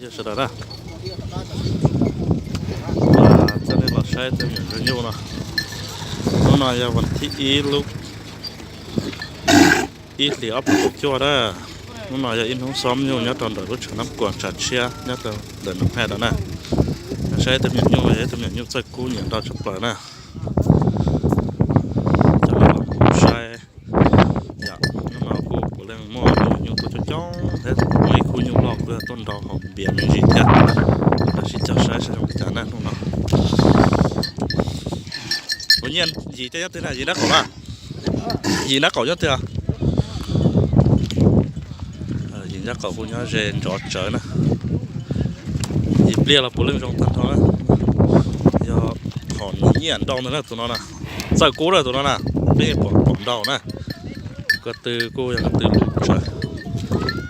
Sawv daws na, coj nej los saib tej me nyuam nyuj no. Hnub no yog vas thib ib lub ib hlis ob phav kaum cuaj na. Hnub no yog ib hnub xob nyuj nyob rau ntawm lub tshav Nab Kuam tshav tshiab nyob rau ntawm Nus Haj Dam na. Saib tej me nyuam nyuj no yog tej me nyuam nyuj txawj kub nyiam nrau tshaj plaws na. Coj nej los saib. Yog hnub no kuj puav leej muaj me nyuam nyuj tuaj coob coob thiab, muaj ib khub nyuj loj kuj yog tuaj nrau hauv npias me ntsis thiab. Los sib cog saib saib zoo li cas na hnub no. Kuv nyiam yim tej nyob twg na, yim nrab qaum na? Yim nrab qaum nyob twg? Yim nrab qaum kuj nyob ze ntsov tsawv na. Yim pliaj los puav leej zoo tag nrho na. Yog hom nyiam nrau ntawd na tus no na. Txawj kub na tus no na, peb yeej pom pom nrau na. Ko tw kuj yog ko tw lub tsawv.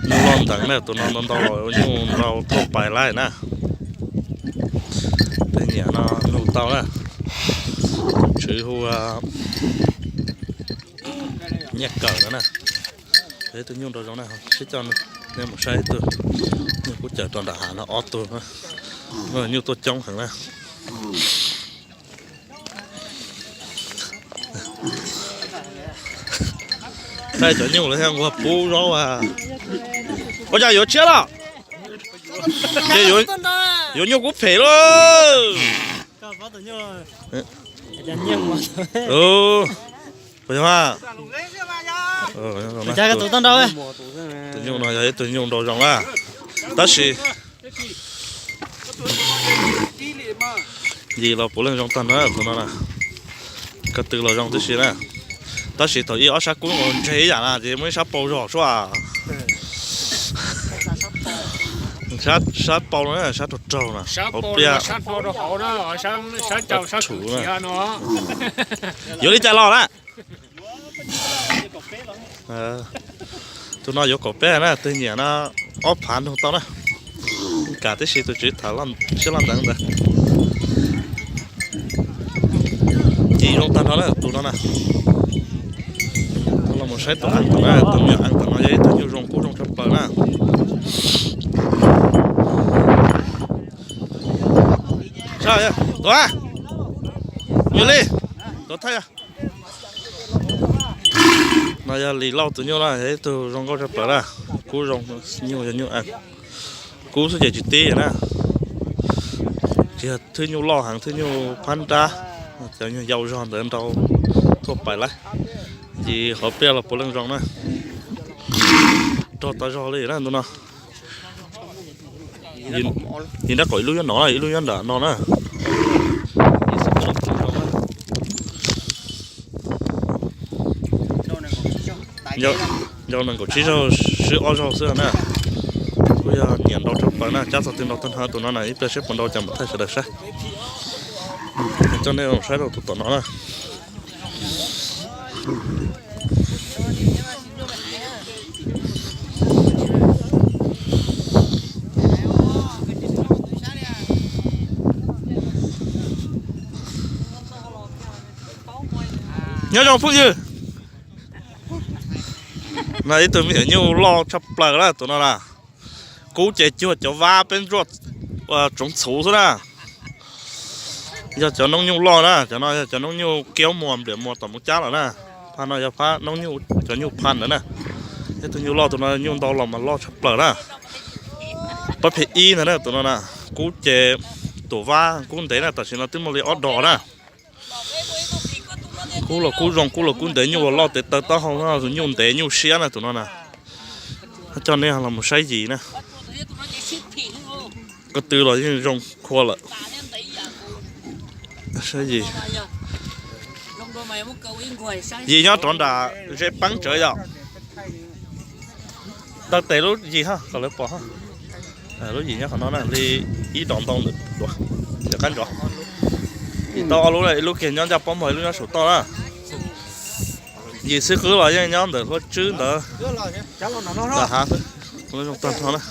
Nyuj loj nteev na, tus no ntau ntau los nyuj nrau thauj pais laij na. Tej nyiam no nug tau na. Tus tswv hu Nyiaj Kawm no na. Ib tug nyuj nrau zoo na, sib coj nej mus saib ib tug nyuj kub caws rau nram hav no ob tug na. Nyuj tuaj coob heev na. Saib cov nyuj lawv thiaj nquag pub zaub a. Ua cas yuav tshiab los? Ces yuav nyuj kub phem lauj. Puas yog? Tus nyuj no yog ib tug nyuj nrau zoo na, tab sis yim los puav leej zoo tag nrho tus no na. Ko tw los zoo tib si na, tab sis thaum ib ob sab kub ua ntseg ib yam na ces muaj ib sab pau zog suab. Sab pau no sab raug raug na, hauv pliaj. Yuav li cas los na? Tus no yuav kaum peb na, tus nyiam no ob phav nug tau na. Kam tib si, tus tswv tham siab loj nteev ntawd. Yim zoo tag nrho na tus no na. Los mus saib tus eev tom na, tus me nyuam eev tom no yog ib tug nyuj zoo kub zoo tshaj plaws na. Tuav, yog li, tuav thaj. No yog Lis Lauj tus nyuj na, yog ib tug zoo nkauj tshaj plaws na. Kub zoo, nyuj yog nyuj eev, kub xwb ces tsis tib na. Tsis yog thwj nyuj loj heev, thwj nyuj phab nrab, cov nyuj yau zog ntawd nrau thauj pais laij. Ces hauv pliaj los puav leej zoo na. Rog tas zog li na ntu no. Yim nrab qaum ib lub nyob no, ib lub nyob nram no na. Ncau nees nkaum tsib zaug, swb ob zaug xwb na. Kuj yog nyiam nrau tshaj plaws na, cab txog twg nrau tag nrho tus no na, ib pliag seb puas nrau cas mam thaij sawv daws saib. Coj nej saib rau tus tom no na. Nyob zoo phooj ywg. No ib tug me nyuam nyuj loj tshaj plaws na tus no na. Kub ces cuag cov vab peb ntsuaj tsoov txhuv xwb na. Yog cov noob nyuj loj na, cov no yog cov noob nyuj kiaub muag npliam muag tom mus cab lawm na. Phab no yog phab noob nyuj, cov nyuj phab ntawd na. Ib tug nyuj loj tus no nyuj ntau los mas loj tshaj plaws na. Pab phem ib ntag na tus no na. Kub ces tuam vab kub ntev na, tam sim no twb muaj li ob dos na. Kub los kub zoo, kub los kub ntev, nyuj los loj tes taw taub hau no, nyuj ntev nyuj siab na tus no na. Coj nej los mus saib yim na. Ko tw los yeej zoo khua lawm. Saib yim. Yim nyob rov nram ze peeb tsawv yom. Taw tes lub yim ha kom lawv pom ha. Lub yim nyob qhov no na, li ib dos ntau ntawm qab ntsov. Yim tau ob lub, ib lub kiag nyob ncaj pob muag, ib lub nyob saum toj na. Yim xib qwb los yeej nyob ntawm hlua tswb ntawd. Ntawm hav xwb, zoo tag nrho na.